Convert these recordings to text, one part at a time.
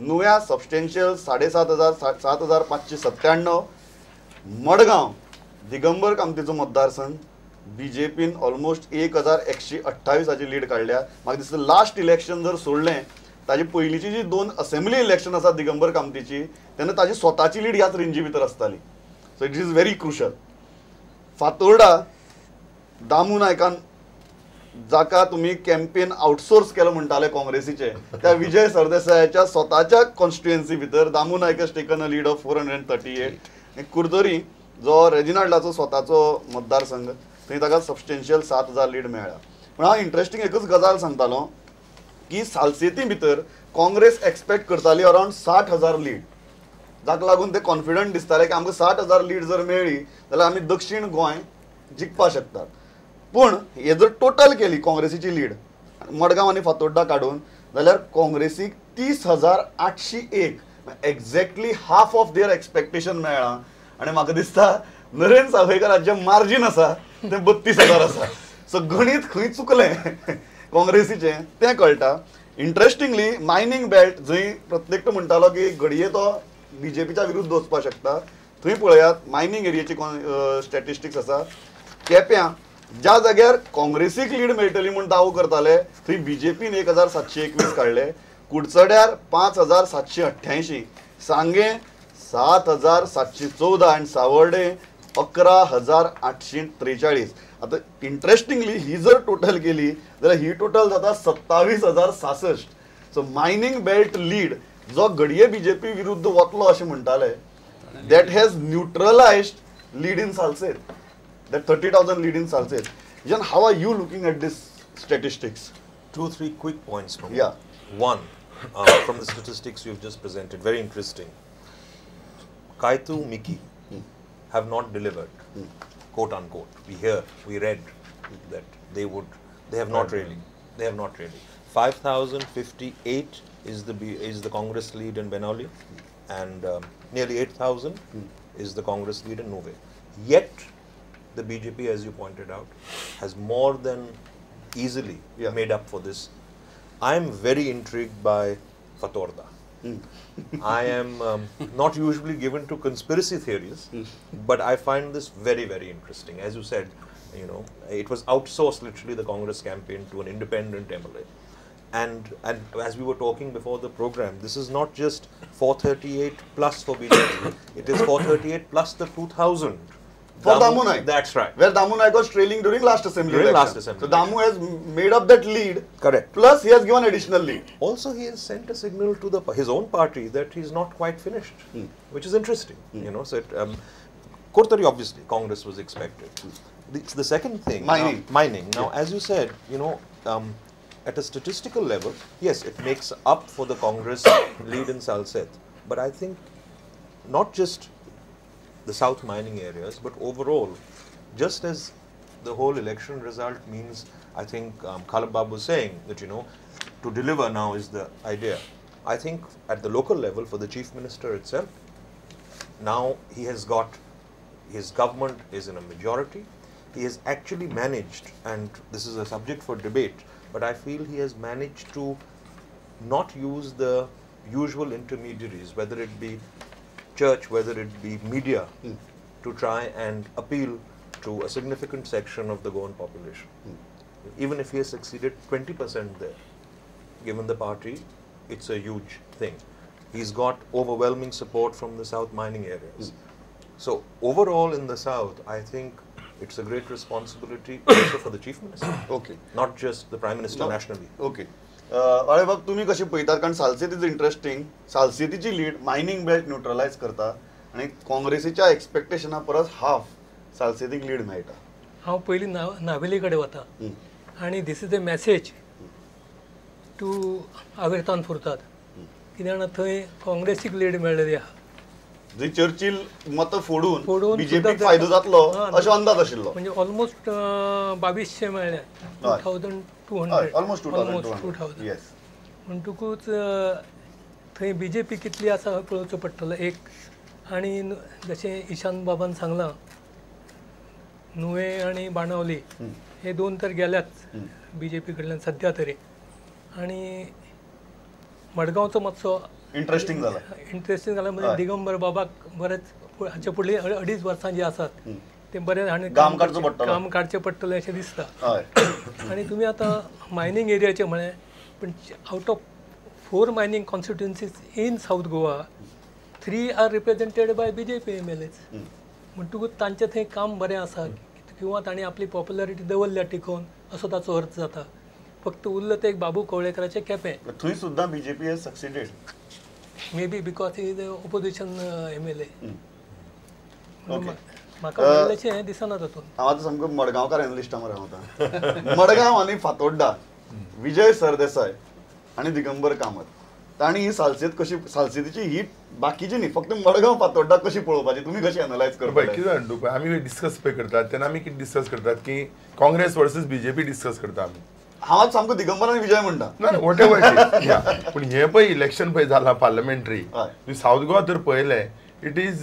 नुव्या substantial 7,500, 7,597. Madgaon Digambar कामतीचो मतदारसंघ बीजेपीन almost 1,128 lead काडल्या. म्हाका दिसता लास्ट इलेक्शन जर सोडलें ताजी पयलींची जी 2 असेंब्ली इलेक्शन आसा दिगंबर कामतीची तेन्ना ताजी स्वताची लीड ह्याच रेंजी भितर आसताली. So it is very crucial. Fatorda Damu नायकान जाका तुमी कॅम्पेन आउटसोर्स केलो म्हणटाले काँग्रेसीचे त्या विजय सरदेसायाच्या स्वताच्या कॉन्स्टिट्युएन्सी भितर Damu Naik has taken a lead of 438. Curtorim जो रेजिनाल्डाचो स्वताचो मतदारसंघ थंय ताका सबस्टेन्शियल 7,000 लीड मेळ्ळा. पूण हांव इंट्रस्टींग एकूच गजाल सांगतालो की सालसेती भितर काँग्रेस एक्सपेक्ट करताली अरावंड 60,000 लीड, जाका लागून ते कॉन्फिडंट दिसताले की आमकां 60,000 लीड जर मेळ्ळी जाल्यार आमी दक्षीण गोंय जिखपाक शकतात. पूण हे जर टोटल केली काँग्रेसीची लीड मडगांव आनी फातोड्डा काडून जाल्यार काँग्रेसीक 30,801, exactly half of their expectation मेळ्ळां. आनी म्हाका दिसता नरेंद्र सावयकाराचें मार्जीन आसा तें 32,000 आसा. सो गणीत खंय चुकलें काँग्रेसीचें तें कळटा. इंट्रस्टिंगली मायनींग बेल्ट जंय प्रत्येकटो म्हणटालो की घडये तो बीजेपीच्या विरुद्ध वचपाक शकता थंय पळयात मायनींग एरियेची स्टॅटिस्टिक्स आसा. केप्यां ज्या जाग्यार काँग्रेसीक लीड मेळटली म्हूण दावो करताले थंय बीजेपीन 1,721 काडले, कुडचड्यार 5,788, सांगें 7,714 आनी सावर्डे 11,843. आतां इंट्रस्टिंगली ही जर टोटल केली जाल्यार ही टोटल जाता 27,066. सो मायनींग बेल्ट लीड जो घडये बीजेपी विरुद्ध वतलो अशें म्हणटाले that has neutralised lead in Salcete, that 30,000 lead in Salcete. Jan, how are you looking at this statistics? 2-3 quick points from yeah. One, from the statistics you've just presented, very interesting. Kaitu Miki have not delivered, quote unquote. We hear, we read that they would, they have not really, they have not really. 5,058 is the Congress lead in Benaulim, and nearly 8,000 is the Congress lead in Nuvem. Yet, the BJP, as you pointed out, has more than easily made up for this. I am very intrigued by Fatorda. I am not usually given to conspiracy theories, but I find this very, very interesting. As you said, you know, it was outsourced literally the Congress campaign to an independent MLA. And as we were talking before the program, this is not just 438 plus for BJP, it is 438 plus the 2,000. For Damu Naik. That's right. Where Damu Naik was trailing during last assembly during election. Last assembly. So Damu has made up that lead. Correct. Plus he has given additional lead. Also he has sent a signal to the his own party that he's not quite finished, which is interesting. You know, so it, Curtorim obviously Congress was expected. The second thing. Mining. Now, mining. Now, as you said, you know, at a statistical level, yes, it makes up for the Congress lead in Salcete. But I think not just the south mining areas, but overall, just as the whole election result means, I think Khalap Babu was saying that, you know, to deliver now is the idea. I think at the local level, for the chief minister itself, now he has got, his government is in a majority. He has actually managed, and this is a subject for debate, but I feel he has managed to not use the usual intermediaries, whether it be church, whether it be media, to try and appeal to a significant section of the Goan population. Even if he has succeeded 20% there, given the party, it's a huge thing. He's got overwhelming support from the south mining areas. So overall in the south, I think it's a great responsibility also for the chief minister. Okay. Not just the prime minister nationally. Okay. अरे बाब तुम्ही कशी पळयतात कारण Salcete is interesting. सालसेतीची lead mining belt neutralise करता आनी काँग्रेसीच्या एक्सपेक्टेशना परस हाफ सालसेतीक लीड मेळटा. हांव पयलीं नावेली कडेन वता आनी this is a message to Avertan Furtad. कित्याक जाणा थंय काँग्रेसीक लीड मेळ्ळेली आहा. जंय चर्चील मतां फोडून बीजेपीक फायदो जातलो अशें अंदाज आशिल्लो. म्हणजे ऑलमोस्ट 2200 मेळ्ळे, 2200, ऑलमोस्ट 2200. येस. म्हणटकूच थंय बीजेपी कितली आसा पळोवचो पडटलो एक. आनी जशें ईशान बाबान सांगलां, नुवें आनी बाणावली हे दोन तर गेल्याच बीजेपी कडल्यान सद्या तरी. आनी मडगांवचो मातसो इंट्रस्टिंग जाला, इंट्रस्टिंग जाला म्हणजे दिगंबर बाबाक बरेंच हाचे फुडली 2.5 वर्सां जी आसात ते बरें आनी काम काडचें पडटलें, काम काडचें पडटलें अशें दिसता. आनी तुमी आतां मायनींग एरियाचें म्हळें, पूण out of 4 mining constituencies in South Goa 3 are represented by BJP MLAs. म्हणटकूच तांचें थंय काम बरें आसा किंवा तांणी आपली पॉप्युलरिटी दवरल्या टिकोवन असो ताचो अर्थ जाता. फक्त उरलें तें एक बाबू कवळेकराचें केपें, थंय सुद्दां BJP has succeeded maybe because he is opposition MLA. म्हाका व्हडलेशें हें दिसना तातूंत. हांव आतां सामको मडगांवकार एनलिस्ट मरे हांव आतां. मडगांव आनी फातोड्डा विजय सरदेसाय आनी दिगंबर कामत तांणी ही सालसेत कशी, सालसेतीची ही बाकीची न्ही फक्त मडगांव फातोड्डा कशी पळोवपाची, तुमी कशी एनलायज करपाची? कितें जाणा आमी डिस्कस पळय करतात तेन्ना आमी कितें डिस्कस करतात की काँग्रेस वर्सीस बीजेपी डिस्कस करता आमी. हांव सामको दिगंबर आनी विजय म्हणटा ना what ever, पूण हें पळय इलेक्शन पळय जालां पार्लमेंटरी सावथ गोवा तर पळयलें, it is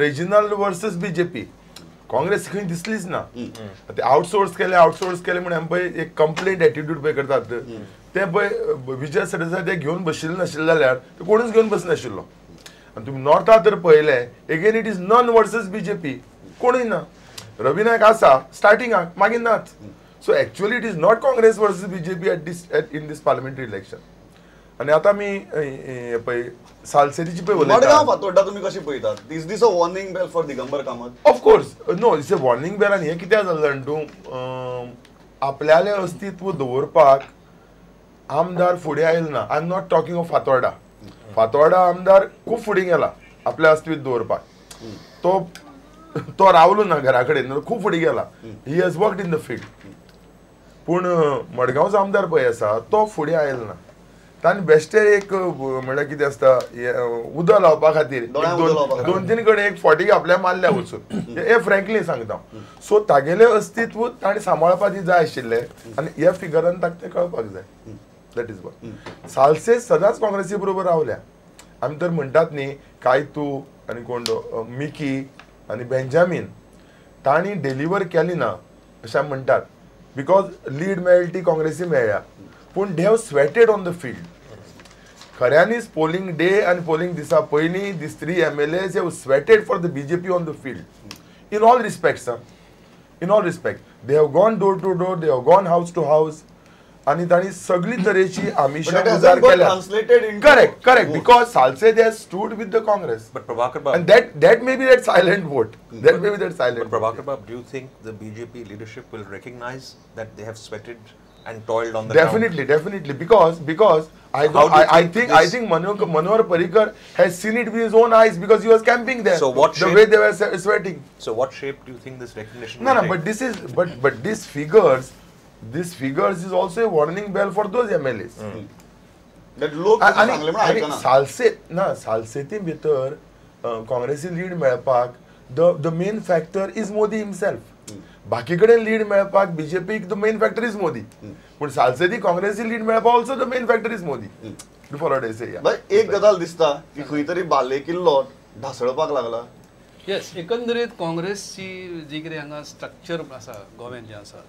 regional versus BJP. Congress खंय दिसलीच ना. ते आउटसोर्स केले, आउटसोर्स केले म्हण आमी पळय एक कंप्लेंट एटिट्यूड पळय करतात ते पळय विजय सरदेसाय ते घेवन बशिल्ले नाशिल्ले जाल्यार ते कोणूच घेवन बसनाशिल्लो. आनी तुमी नॉर्था तर पळयलें again it is none versus BJP, कोणूय ना. रवी नायक आसा स्टार्टिंगाक, मागीर नाच. So actually it is not Congress versus BJP at this in this parliamentary election. आनी आतां आमी पळय सालसेतीची पळय उलयता. मडगांव फातोड्डा तुमी कशी पळयतात? Is this a warning bell for Digambar Kamat? Of course no, it's a warning bell. आनी हें कित्याक जालें जाणा तूं, आपल्यालें अस्तित्व दवरपाक आमदार फुडें आयलो ना. I am not talking of Fatorda. Fatorda आमदार खूब फुडें गेला आपलें अस्तित्व दवरपाक, तो रावलो ना घरा कडेन, खूब फुडें गेला, he has worked in the field. पूण मडगांवचो आमदार पळय आसा तो फुडें आयलो ना. ताणें बेश्टें एक म्हणल्यार कितें आसता उदक लावपा खातीर 2-3 कडेन एक फावटी आपल्या मारल्या वचून, हें फ्रेंकली सांगता. सो तागेलें अस्तित्व ताणें सांबाळपाक जाय आशिल्लें आनी ह्या फिगरान ताका तें कळपाक जाय. That is one. सालसे सदांच काँग्रेसी बरोबर रावल्या. आमी तर म्हणटात न्ही कायतू आनी कोण मिकी आनी बेंजामीन तांणी डिलिव्हर केली ना अशें आमी म्हणटात, because lead मेळ्ळी ती काँग्रेसी मेळ्ळ्या, पूण they have sweated on the field. खऱ्यांनीच पोलिंग डे आनी पोलिंग दिसा पयलीं these 3 MLAs have sweated for the BJP on the field in all respects. In all respect they have gone door to door, they have gone house to house आनी तांणी सगळी तरेची आमिशां उजार केल्या. Correct, correct, because Salcete has stood with the Congress. But Prabhakar Bab, and that may be that silent vote. That may be that silent. But Prabhakar Bab, do you think the BJP leadership will recognize that they have sweated and toiled on the definitely, ground? Definitely, because I think Manohar Parrikar has seen it with his own eyes because he was camping there. So what the way they were sweating. So what shape do you think this recognition? No, no, but this is but this figures. This figures is also a warning bell for those MLAs. That लोक सालसेत ना, सालसेती भितर काँग्रेसी lead मेळपाक the main factor is Modi himself. बाकी कडेन lead मेळपाक बीजेपीक the main factor is Modi, पूण सालसेती काँग्रेसी लीड मेळपाक also the main factor is Modi. Before I say एक गजाल दिसता की खंय तरी बाले किल्लो ढासळपाक लागला. येस, एकंदरीत काँग्रेसची जी कितें हांगा स्ट्रक्चर आसा गोव्यान जें आसा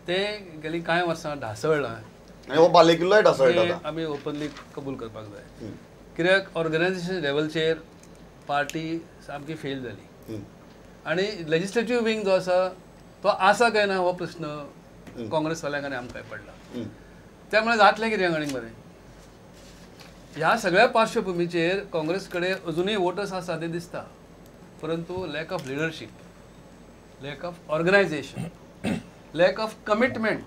तें गेलीं कांय वर्सां ढासळ्ळां. हो बाले किल्लोय ढासळटा, आमी ओपनली कबूल करपाक जाय. कित्याक ऑर्गनायझेशन लेवलचेर पार्टी सामकी फेल जाली आनी लेजिस्लेटीव विंग जो आसा तो आसा काय ना हो प्रश्न काँग्रेसवाल्यांक आनी आमकांय पडला. त्यामुळे जातलें कितें आनी बरें ह्या सगळ्या पार्श्वभुमीचेर काँग्रेस कडेन अजुनूय वोटर्स आसा ते दिसता, परंतु lack of leadership, lack of organisation, lack of commitment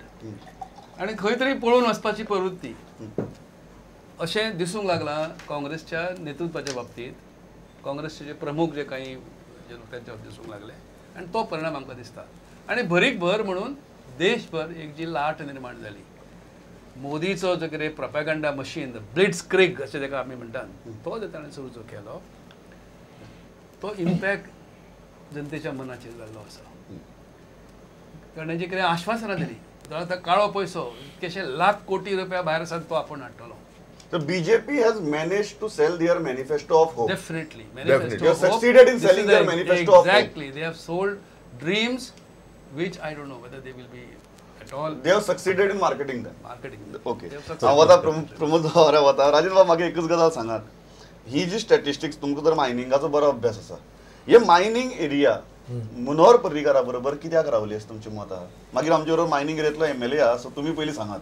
आनी खंय तरी पळून वचपाची प्रवृत्ती अशें दिसूंक लागलां काँग्रेसच्या नेतृत्वाच्या बाबतींत. काँग्रेसचे जे प्रमुख जे काही जे लोक त्यांच्या बाबतीत दिसूंक लागले आनी तो परिणाम आमकां दिसता. आनी भरीक भर म्हणून देशभर एक जी लाट निर्माण जाली, मोदीचो जो कितें प्रोपेगंडा मशीन ब्लिट्स क्रिग अशें ताका आमी म्हणटात तो जो ताणें सुरू जो केलो तो इम्पॅक्ट जनतेच्या मनाचेर जाल्लो आसा. ताणें जी कितें आश्वासनां दिली जाल्यार आतां काळो पयसो इतकेशे लाख कोटी रुपया भायर आसात तो आपूण हाडटलो. The BJP has managed to sell their manifesto of hope. Definitely. Manifesto They have succeeded in selling their manifesto of hope. Exactly. They have sold dreams which I don't know whether they will be at all. They have succeeded in marketing them. Marketing. Okay. हांव वता प्रमोद भावारा वता. राजेंद्र बाब म्हाका एकच गजाल सांगात, ही जी statistics तुमकां तर मायनिंगाचो बरो अभ्यास आसा, हे मायनिंग एरिया मनोहर पर्रीकारा बरोबर कित्याक रावली अशें तुमचें मत आहा? मागीर आमचे बरोबर मायनिंग एरियेंतलो एमएलए आहा, सो तुमी पयलीं सांगात.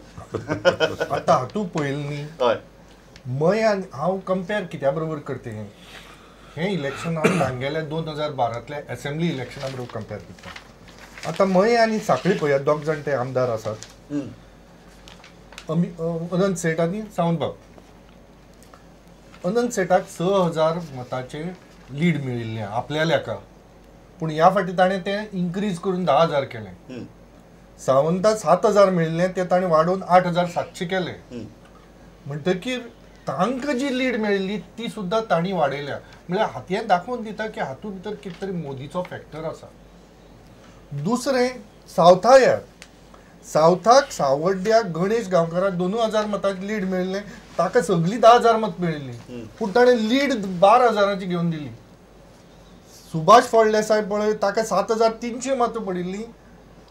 आतां हातूंत पळयलें न्ही, हय, मय आनी हांव कंपेर कित्या बरोबर करता हें, हें इलेक्शन हांव तांगेल्या 2012तल्या एसेंब्ली इलेक्शना बरोबर कंपेर करता. आतां मय आनी साखळी पळयात, दोग जाण ते आमदार आसात, अनंत सेठ आनी सावंतबाब. अनंत सेठाक 6000 मताचें लीड मेळिल्लें आपल्या लेखा, पूण ह्या फावटी ताणें तें इन्क्रीज करून 10,000 केलें. सावंताक 7,000 मेळिल्लें तें ताणें वाडोवन 8,700 केलें. म्हणटकीर तांकां जी लीड मेळिल्ली ती सुद्दां तांणी वाडयल्या. म्हळ्यार हें दाखोवन दिता की हातूंत भितर कितें तरी मोदीचो फॅक्टर आसा. दुसरें सावथा येयात, सावथाक सावड्ड्या गणेश गांवकाराक 2,000 मतांची लीड मेळिल्लें, ताका सगळीं 10,000 मत मेळिल्लीं, पूण ताणें लीड 12,000 घेवन दिली. सुभाष फळदेसाय पळय, ताका 7,300 मतां पडिल्लीं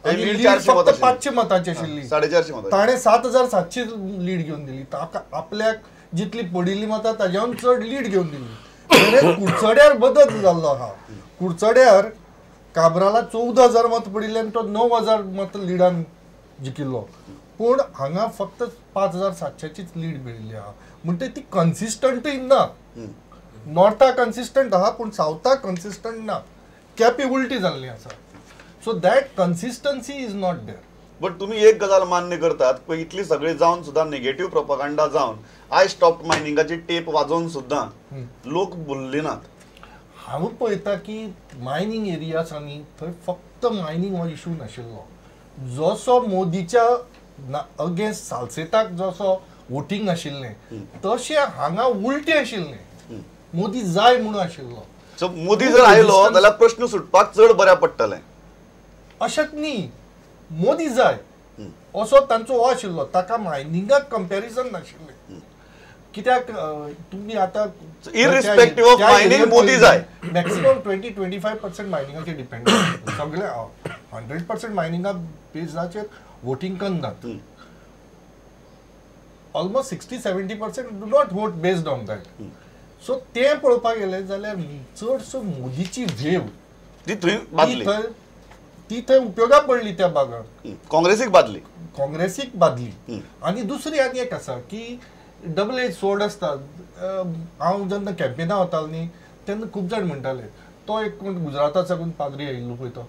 आनी लीड फक्त 500 मतांची आशिल्ली, 450. ताणें 7,700 लीड घेवन दिली. ताका आपल्याक जितली पडिल्ली मतां ताज्याहून चड लीड घेवन दिली. कुडचड्यार बदल जाल्लो आहा. कुडचड्यार काब्राला 14,000 मत पडिल्ले आनी तो 9,000 मत लिडान जिखिल्लो, पूण हांगा फक्त 5,700चीच लीड मेळिल्ली आहा. म्हणटकीर ती कन्सिस्टंटूय ना. नॉर्थाक कन्सिस्टंट आहा पूण सावथाक कन्सिस्टंट ना. कॅपी उलटी जाल्ली आसा. So that consistency is not there. But तुमी एक गजाल मान्य करतात, पळय इतली सगळी जावन सुद्दां नेगेटीव प्रोपगांडा जावन I stop मायनिंगाची टेप वाजोवन सुद्दां लोक बोल्ले नात. हांव पळयता की मायनींग एरिया आसा न्ही, थंय फक्त मायनींग हो इशू नाशिल्लो. जसो मोदीच्या अगेन्स्ट सालसेताक जसो वोटींग आशिल्लें तशें हांगा उलटें आशिल्लें. मोदी जाय म्हणून आशिल्लो. सो मोदी जर आयलो जाल्यार प्रश्न सुटपाक चड बऱ्या पडटलें अशेंच न्ही, मोदी जाय असो तांचो हो आशिल्लो. ताका मायनिंगाक कंपॅरिजन नाशिल्लें. कित्याक तुमी आतां इरिस्पेक्टिव्ह ऑफ मायनिंग मोदी जाय. मॅक्सिमम 20-25% मायनिंगाचेर डिपेंड, सगळे 100% मायनिंगा बेजाचेर वोटींग करनात. Almost 60-70% do not vote based on that. So तें पळोवपाक गेलें जाल्यार चडसो मोदीची वेव ती थंय बादली, ती थंय उपयोगाक पडली त्या भागाक, काँग्रेसीक बादली, काँग्रेसीक बादली. आनी दुसरी आनी एक आसा की डबल एज सोड आसता. हांव जेन्ना कॅम्पेना वतालो न्ही तेन्ना खूब जाण म्हणटाले तो एक कोण गुजराता साकून पाद्री आयिल्लो पळय तो,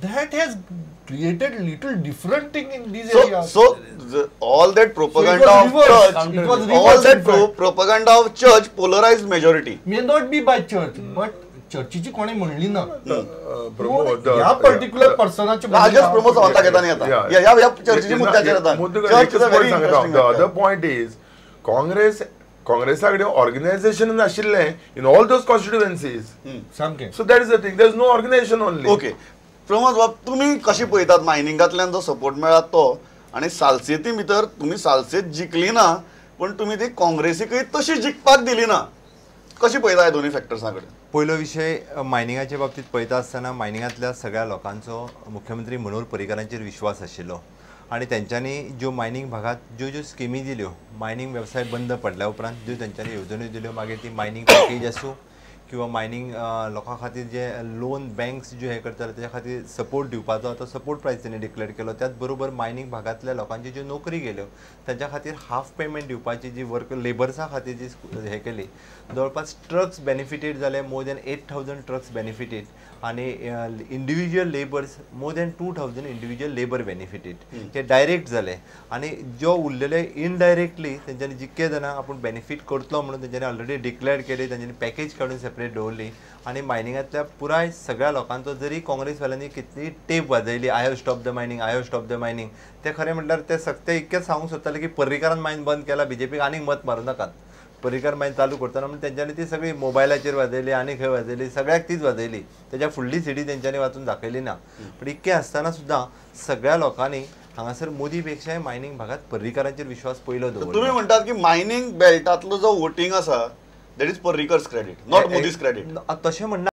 that has created little different thing in these areas. So all that propaganda of church, all that propaganda of church polarise majority. May not be by church, but चर्चीची कोणी म्हणली ना ह्या पर्टिक्युलर पर्सनाचे. प्रमोद सावंताक येता न्ही आतां ह्या चर्चीच्या मुद्द्याचेर येता. अदर पॉयंट is Congress, काँग्रेसा कडेन ऑर्गनायझेशन नाशिल्लें इन ऑल those constituencies. सामकें. So that is the thing, there is no organisation only. Okay Pramod बाब, तुमी कशें पळयतात मायनिंगांतल्यान जो सपोर्ट मेळ्ळा तो, आनी सालसेती भितर तुमी सालसेत जिखली ना पूण तुमी ती काँग्रेसीकय तशी जिखपाक दिली ना, कशें पळयता ह्या दोनूय फॅक्टर्सां कडेन? पयलो विशय मायनिंगाच्या बाबतींत पळयता आसतना मायनिंगांतल्या सगळ्या लोकांचो मुख्यमंत्री मनोहर पर्रीकारांचेर विश्वास आशिल्लो आनी तेंच्यांनी ज्यो मायनींग भागांत ज्यो ज्यो स्किमी दिल्यो, मायनींग वेवसाय बंद पडल्या उपरांत ज्यो तेंच्यांनी येवजण्यो दिल्यो, मागीर ती मायनींग पॅकेज आसूं किंवा मायनींग लोकां खातीर जे लोन बँक्स ज्यो हे करताले तेच्या खातीर सपोर्ट दिवपाचो आतां सपोर्ट प्रायस तेणी डिक्लेअर केलो. त्याच बरोबर मायनींग भागांतल्या लोकांची ज्यो नोकरी गेल्यो तेंच्या खातीर हाफ पेमेंट दिवपाची जी वर्क लेबर्सां खातीर जी हे केली, जवळपास ट्रक्स बेनिफिटेड जाले, मोर दॅन 8,000 ट्रक्स बेनिफिटेड आनी individual labours more than 2,000 individual labour benefited ते डायरेक्ट जाले. आनी ज्यो उरलेले इनडायरेक्टली तेंच्यांनी जितके जाणां आपूण बेनिफीट करतलो म्हणून तेंच्यांनी ऑलरेडी डिक्लेअर केली, तेंच्यांनी पॅकेज काडून सेपरेट दवरली. आनी मायनिंगांतल्या पुराय सगळ्या लोकांचो जरी काँग्रेसवाल्यांनी कितली tape वाजयली I have stop the mining, I have stop the mining, ते खरें म्हटल्यार ते सगळे इतकेंच सांगूंक सोदताले की पर्रीकारान मायन बंद केला, बीजेपीक आनीक मत मारूं नाकात, पर्रीकार मायन चालू करतना. म्हणून तेंच्यांनी ती सगळी मोबायलाचेर वाजयली आनी खंय वाजयली, सगळ्याक तीच वाजयली, तेच्या फुडली सिडी तेंच्यांनी वाचून दाखयली ना. पूण इतकें आसतना सुद्दां सगळ्या लोकांनी हांगासर मोदी पेक्षाय मायनिंग भागांत पर्रीकारांचेर विश्वास पयलो दवरलो. तुमी म्हणटात की मायनिंग बेल्टांतलो जो वोटींग आसा that is Parrikar's credit, not Modi's credit. तशें म्हणना.